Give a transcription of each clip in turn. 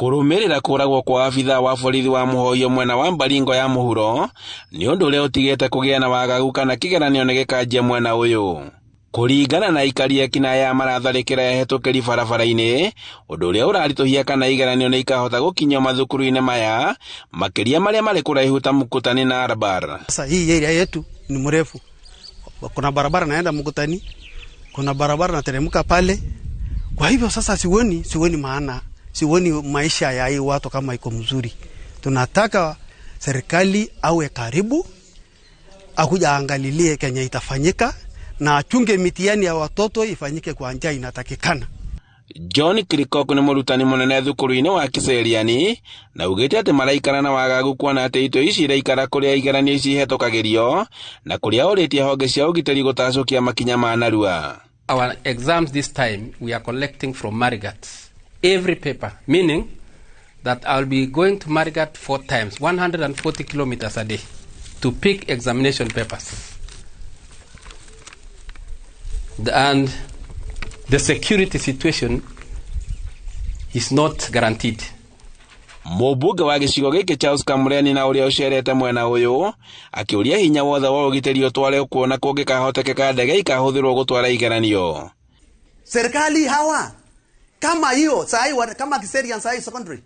Kũrũmĩrĩra kũragwo kwa abithaa wa borithi wa Mũhohio mwena wa Baringo ya mũhuro nĩ ũndũ ũrĩa ũtigĩte kũgĩa na wagagu kana kĩgeranio nĩ gĩkanjia mwena ũyũ. Kũringana na aikari ekinaĩ aya maratharĩkĩra ehetũkĩri barabara-inĩ, ũndũ ũrĩa ũraritũhia kana igeranio nĩ ikahota gũkinyio mathukuru-inĩ maya, makĩria marĩa marĩ kũraihu ta Mukutani na Arbar. Sasa hii area yetu ni mrefu, kuna barabara naenda Mukutani, kuna barabara nateremka pale. Kwa hivyo sasa sioni maana, sioni maisha ya hii watu kama iko mzuri. Tunataka serikali awe karibu, akuja angalilie kenye itafanyika na achunge mitihani ya watoto ifanyike kwa njia inatakikana. John Kirikok nĩ mũrutani mũnene thukuru-inĩ wa Kiseriani na ugĩte atĩ maraikara na wagagu kuona atĩ itoi ici iraikara kũrĩa igeranio ici ihetũkagĩrio na kũrĩa ũrĩtie honge cia ũgitĩri gũtacũkia makinya ma narua. Our exams this time we are collecting from Marigat every paper, meaning that I'll be going to Marigat 4 times, 140 kilometers a day to pick examination papers. And the security situation is not guaranteed. Mũmbunge wa gĩcigo gĩkĩ Charles Kamureni na ũrĩa ũcerete mwena ũyũ akĩũria hinya wothe wa ũgitĩri ũtware kuona kũngĩkahotekeka ndege ikahũthĩrwo gũtwara igeranio. Serikali hawa kama hiyo sahi, kama Kiserian sahi secondary,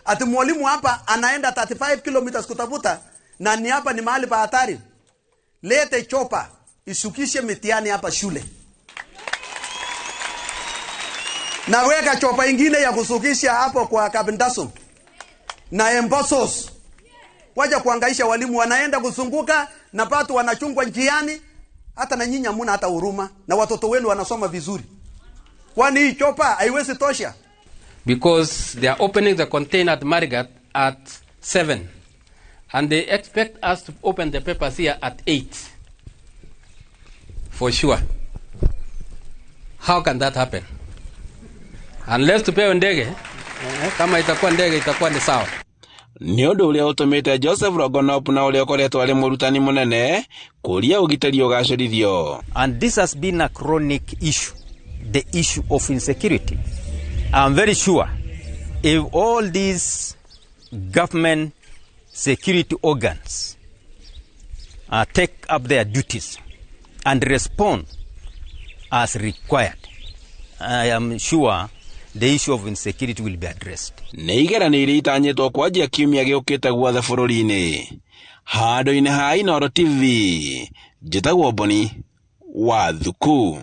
ati mwalimu hapa anaenda 35 kilometers kutafuta na ni hapa ni mahali pa hatari. Lete chopa isukishe mitihani hapa shule. Na weka chopa ingine ya kusukisha hapo kwa Kapindaso na Embosos. Waja kuangaisha walimu wanaenda kuzunguka na watu wanachungwa njiani. Hata na nyinyi hamuna hata huruma na watoto wenu wanasoma vizuri. Kwani hii chopa haiwezi tosha? Because they are opening the container at Marigat at 7 and they expect us to open the papers here at 8. For sure. How can that happen? Unless tupewe ndege, kama itakuwa ndege itakuwa ni sawa. Nĩ ũndũ ũrĩa ũtũmĩte Joseph Rogonop na ũrĩa ũkoretwo arĩ mũrutani mũnene kũria ũgitĩri ũgacĩrithio. And this has been a chronic issue, the issue of insecurity. I'm very sure if all these government security organs take up their duties and respond as required, I am sure the issue of insecurity will be addressed. Nĩ igeranio iria itanyĩtwo kwanjia kiumia gĩũkĩte guothe bũrũri-inĩ. Handũ-inĩ ha Inooro TV, njĩtagwo Boni wa Thuku.